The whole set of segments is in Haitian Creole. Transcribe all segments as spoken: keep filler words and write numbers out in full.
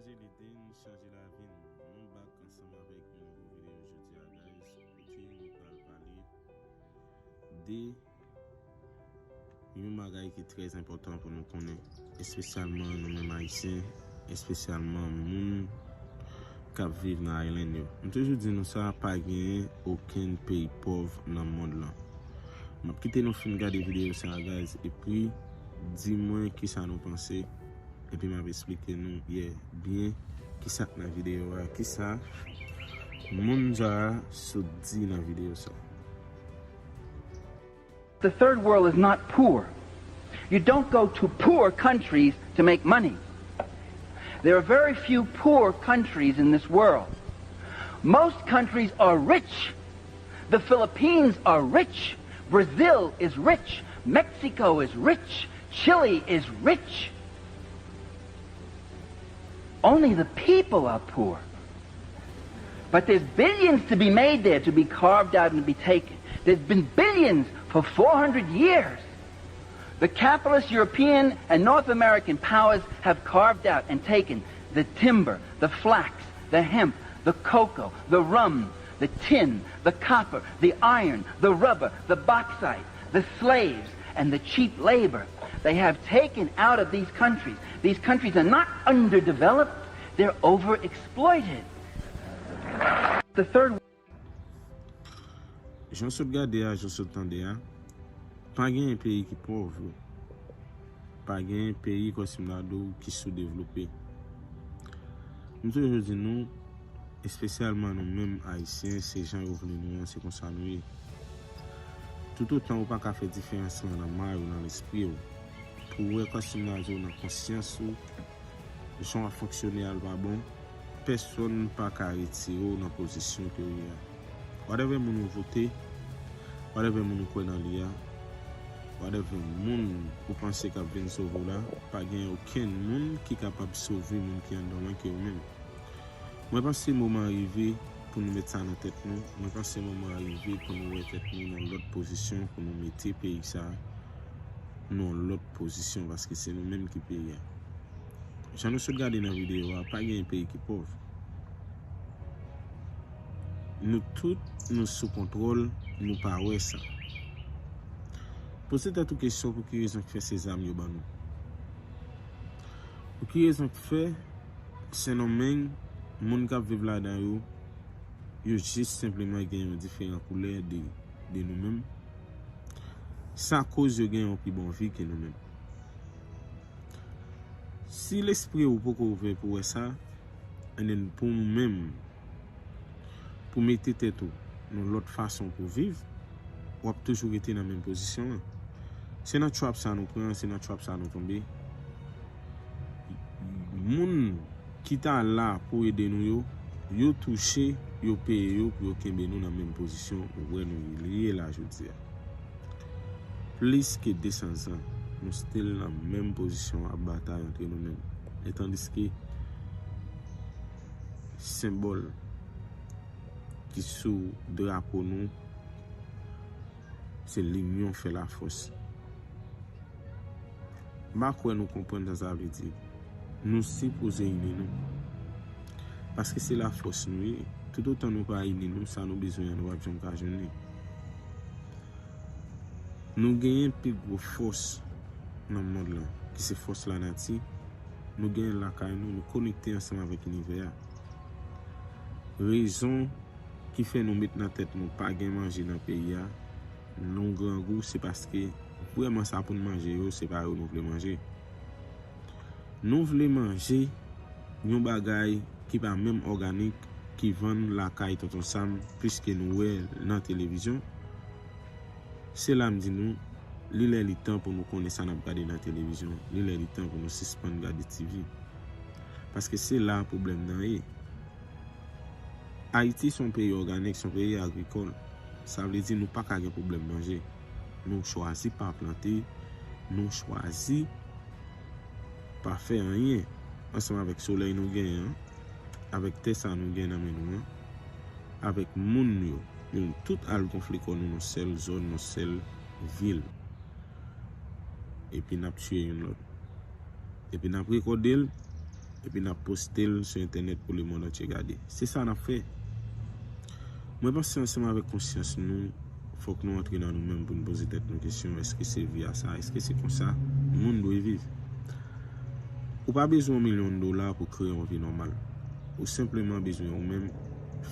Chanje lide n, chanje lavi n. Nou back ansanm avèk yon nouvo videyo jodi a, guys. Kote nou pral pale de yon bagay ki trè enpòtan pou nou konnen, espesyalman nou menm Ayisyen, espesyalman moun k ap viv nan island yo. M toujou di nou sa, pa genyen okenn peyi pòv nan mond lan. M ap kite nou fin gade videyo sa a, guys, epi di mwen kisa nou panse, epi m ap eksplike nou, yeah, byen kisa k nan videyo a, kisa moun sa a sot di nan videyo sa a. The third world is not poor. You don't go to poor countries to make money. There are very few poor countries in this world. Most countries are rich. The Philippines are rich. Brazil is rich. Mexico is rich. Chile is rich. Only the people are poor. But there's billions to be made there, to be carved out and to be taken. There's been billions for four hundred years. The capitalist European and North American powers have carved out and taken the timber, the flax, the hemp, the cocoa, the rum, the tin, the copper, the iron, the rubber, the bauxite, the slaves, and the cheap labor they have taken out of these countries. These countries are not underdeveloped, they're overexploited. The third Jan w sot gade a, jan w sot tande a, pa genyen peyi ki pòv, wi. Pa genyen peyi, kòm si m ta di w, ki soudevlope. M toujou di nou, espesyalman nou menm Ayisyen, se jan yo vle nou an, se konsa nou ye. Toutotan ou pa ka fè diferans lan nan may ou, nan lespri w, pou w wè kòm si m ta di w nan konsyans ou, jan w ap fonksyone a l pa bon, pèsonn pa ka retire w nan pozisyon ke w ye a. Whatever moun ou vote, whatever moun ou kwè nan li a, whatever moun ou panse k ap vin sove w la, pa gen okenn moun ki kapab sove moun ki anndan w lan ke ou menm. Mwen panse moman an rive pou nou met sa nan tèt nou. Mwen panse moman an rive pou nou wè tèt nou nan lòt pozisyon, pou nou mete peyi sa a nan lòt pozisyon, paske se nou menm ki peyi a. Jan nou sot gade nan videyo a, pa gen peyi ki pòv. Nou tout, nou sou kontwòl, nou pa wè sa. Poze tèt ou kesyon pou ki rezon k fè se zam yo ban nou. Pou ki rezon k fè Sendomeng, moun k ap viv ladan yo, yo jis senpleman gen yon diferan koulè de, de nou menm. Sa koz yo gen yon pi bon vi ke nou menm. Si lespri w poko ouvè pou wè sa, and then pou ou menm, pou mete tèt ou nan lòt fason pou viv, w ap toujou rete nan menm pozisyon an. Se nan trap sa nou pran, se nan trap sa nou tonbe. Moun ki ta la pou ede nou yo, yo touche, yo peye yo pou yo kenbe nou nan menm pozisyon ou wè nou ye la jodi a. Plis ke de san zan, nou still nan menm pozisyon ap batay antre nou menm. E tandiske senbòl ki sou drapo nou, se linyon fè lafòs. M pa kwè nou konprann sa sa vle di. Nou sipoze ini nou. Paske se lafòs nou ye. Toutotan nou pa ini nou, sa nou bezwen an, nou p ap janm ka jwenn li. Nou genyen pi gwo fòs nan mond lan, ki se fòs lanati. Nou genyen l lakay nou, nou konekte ansanm avèk inivè a. Rezon ki fè nou met nan tèt nou pa gen manje nan peyi a, nou grangou, se paske vrèman sa pou n manje yo, se pa yo nou vle manje. Nou vle manje yon bagay ki pa menm òganik, ki vann lakay Tonton Sam, piske nou wè nan televizyon. Se la m di nou, li lè li tan pou nou konnen sa n ap gade nan televizyon, li lè li tan pou nou sispann gade T V. Paske se la pwoblèm nan ye. Ayiti se yon peyi òganik, se yon peyi agrikòl. Sa vle di nou pa ka gen pwoblèm manje. Nou chwazi pa plante, nou chwazi pa fè anyen ansanm avèk solèy nou genyen an, avèk tè sa nou gen nan men nou an, avèk moun yo. Nou tout al gonfle kò nou nan sèl zòn, nan sèl vil. Epi n ap tiye youn lòt. Epi n ap rekòde l, epi n ap poste l sou entènèt pou lemonn antye gade. Se sa n ap fè. Mwen panse ansanm avèk konsyans nou, fòk nou antre nan nou menm pou n poze tèt nou kesyon, èske se vi a sa, èske se konsa moun dwe viv? Ou pa bezwen yon milyon dola pou kreye yon vi nòmal. Ou senpleman bezwen ou menm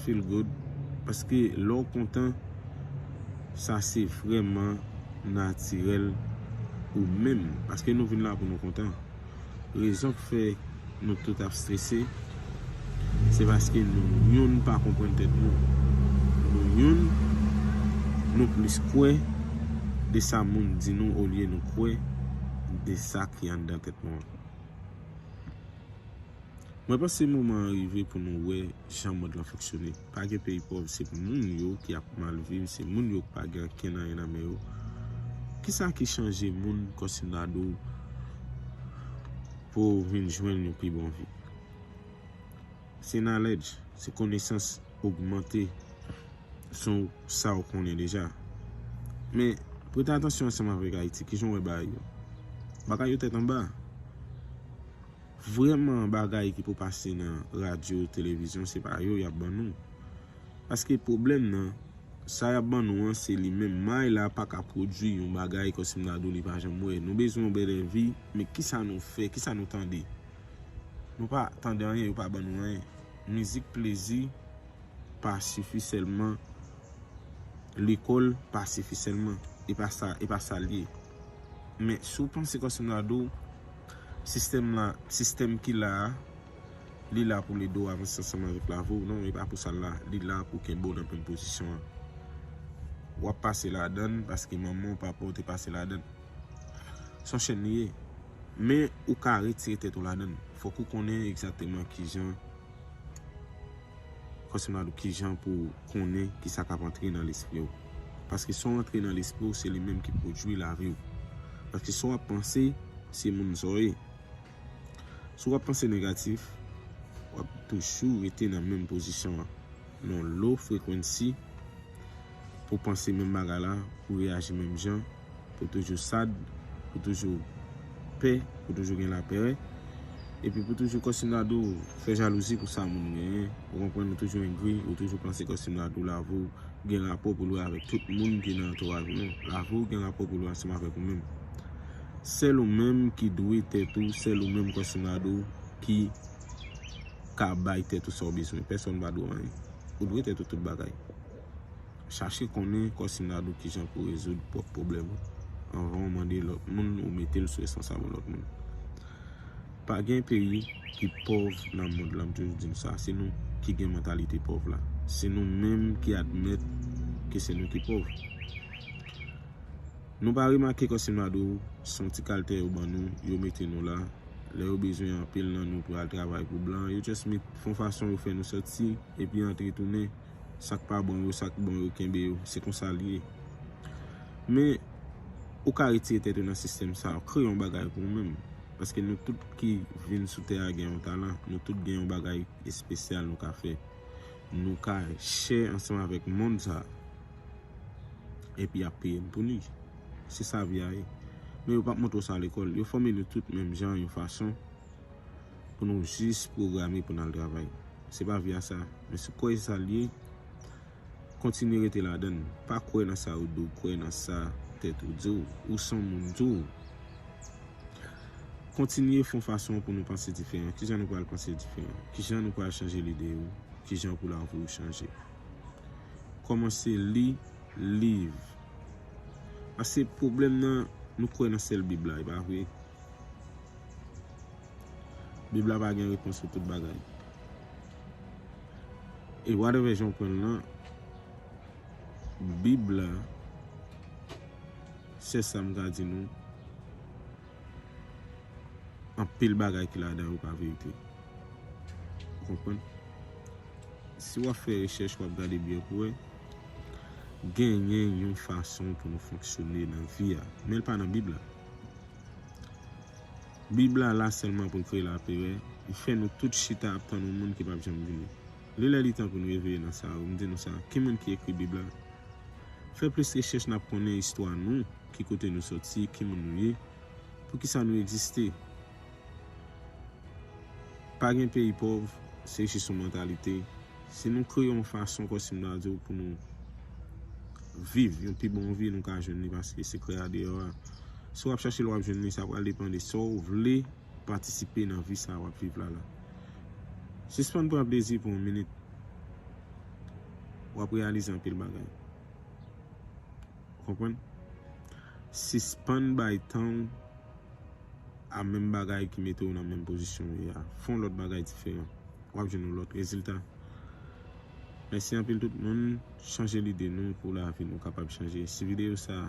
feel good, paske lè w kontan, sa se vrèman natirèl ou menm, paske nou vin la pou nou kontan. Rezon k fè nou tout ap strese, se paske nou youn pa konprann tèt nou. Nou youn, nou plis kwè de sa moun di nou olye nou kwè de sa ki anndan tèt nou an. Mwen panse moman an rive pou nou wè jan mond lan fonksyone. Pa gen peyi pòv, se moun yo ki ap mal viv, se moun yo ki pa gen ankenn anyen nan men yo. Kisa ki chanje moun kòm si m ta di w pou w vin jwenn yon pi bon vi? Se knowledge, se konesans ogmante sou sa w konnen deja. Men, prete atansyon ansanm avèk Ayiti, kijan w wè bagay yo? Bagay yo tèt anba. Vrèman, bagay ki pou pase nan radyo, televizyon, se pa yo y ap ban nou. Paske pwoblèm nan, sa y ap ban nou an, se li menm. May la pa ka pwodui yon bagay kòm si m ta di w li pa janm wè. Nou bezwen yon bèlè vi, men kisa nou fè, kisa nou tande? Nou pa tande anyen, yo pa ban nou anyen. Mizik plezi pa sifi sèlman, lekòl pa sifi sèlman. E pa sa, e pa sa l ye. Men si w panse kòm si m ta di w, sistèm la, sistèm ki la a, li la pou l ede w avanse ansanm avèk lavi w. Non, e pa pou sa l la. Li la pou kenbe w nan menm pozisyon an. W ap pase ladan l paske manman w, papa w te pase ladan l. Se yon chèn li ye. Men ou ka retire tèt ou ladan l. Fòk ou konnen egzakteman kijan, kòm si m ta di w, kijan pou w konnen kisa k ap antre nan lespri w. Paske sa w antre nan lespri w, se li menm ki pwodui lavi w. Paske sa w ap panse, se moun sa w ye. Si w ap panse negatif, w ap toujou rete nan menm pozisyon an, nan low frequency, pou panse menm bagay la, pou reyaji menm jan, pou toujou sad, pou toujou pè, pou toujou gen lapè, epi pou toujou kòm si m ta di w fè jalouzi pou sa moun genyen, ou konprann, ou toujou angry, ou toujou panse kòm si m ta di w lavi w gen rapò pou l wè avèk tout moun ki nan antouraj ou. Non, lavi w gen rapò pou l wè ansanm avèk ou menm. Sèl ou menm ki dwe tèt ou, sèl ou menm kòm si m ta di w ki ka bay tèt ou sa w bezwen. Pèsonn pa dwe w anyen. Ou dwe tèt ou tout bagay. Chache konnen kòm si m ta di w kijan pou w rezoud pwòp pwoblèm ou anvan w mande lòt moun ou mete l sou responsab yon lòt moun. Pa gen peyi ki pòv nan mond lan, m toujou di nou sa, se nou ki gen mantalite pòv la. Se nou menm ki admèt ke se nou ki pòv. Nou pa remake kòm si m ta di w, se yon ti kaltè yo ban nou, yo mete nou la. Lè yo bezwen anpil nan nou pou al travay pou blan, yo just met fè yon fason yo fè nou sòti, epi antre tounen. Sa k pa bon yo, sa k bon yo, kenbe yo. Se konsa l ye. Men, ou ka retire tèt ou nan sistèm sa a, kreye yon bagay pou ou menm. Paske nou tout ki vin sou tè a gen yon talan, nou tout gen yon bagay espesyal nou ka fè. Nou ka share ansanm avèk mond sa a. Epi y ap peye n pou li. Se sa vi a ye. Men yo p ap montre w sa lekòl. Yo fòme nou tout menm jan, yon fason pou nou jis pwograme pou n al travay. Se pa vi a sa. Men si w kwè se sa l ye, kontinye rete ladan l. Pa kwè nan sa yo di w, kwè nan sa tèt ou di w. Ou se yon moun tou. Kontinye fè yon fason pou nou panse diferan. Kijan nou pral panse diferan? Kijan nou pral chanje lide yo? Kijan pou lavi w chanje? Kòmanse li liv. Paske pwoblèm nan, nou kwè nan sèl Bib la, e pa vre? Bib la pa gen repons pou tout bagay. E whatever jan w pran l lan, Bib la, se sa m ka di nou, anpil bagay ki ladan yo pa verite. Ou konprann? Si w ap fè rechèch, w ap gade byen pou wè. Genyen yon fason pou nou fonksyone nan vi a. Men l pa nan Bib la. Bib la la sèlman pou l kreye laperè, li fè nou tout chita ap tann yon moun ki p ap janm vini. Li lè li tan pou nou reveye nan sa yo. M di nou sa, ki moun ki ekri Bib la? Fè plis rechèch, n ap konnen istwa nou, ki kote nou soti, ki moun nou ye, poukisa nou egziste. Pa gen peyi pòv, se jis yon mantalite. Si nou kreye yon fason, kòm si m ta di w, pou nou viv yon pi bon vi, nou ka jwenn li, paske sekrè a deyò a. Si w ap chache l, w ap jwenn li, sa pral depann de sa w vle patisipe nan vi sa w ap viv la la. Sispann pran plezi pou yon minit. W ap reyalize anpil bagay. Ou konprann? Sispann bay tan w a menm bagay ki mete w nan menm pozisyon w ye a. Fè yon lòt bagay diferan. W ap jwenn yon lòt rezilta. Mèsi anpil tout moun. Chanje lide nou pou lavi nou kapab chanje. Si videyo sa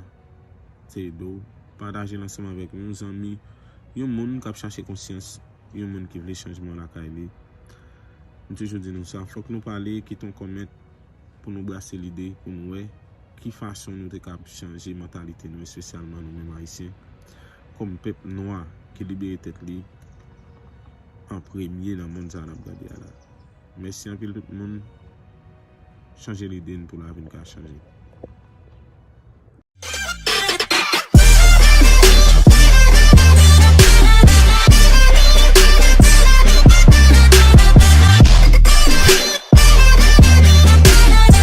te ede w, pataje l ansanm avèk yon zanmi, yon moun k ap chache konsyans, yon moun ki vle chanjman lakay li. M toujou di nou sa, fòk nou pale, kite yon kòmantè pou nou brase lide, pou nou wè ki fason nou te kab chanje mantalite nou, espesyalman nou menm Ayisyen, kòm pèp nwa ki libere tèt li an premye nan mond sa n ap gade a la. Mèsi anpil tout moun. Chanje lide n pou lavi n ka chanje.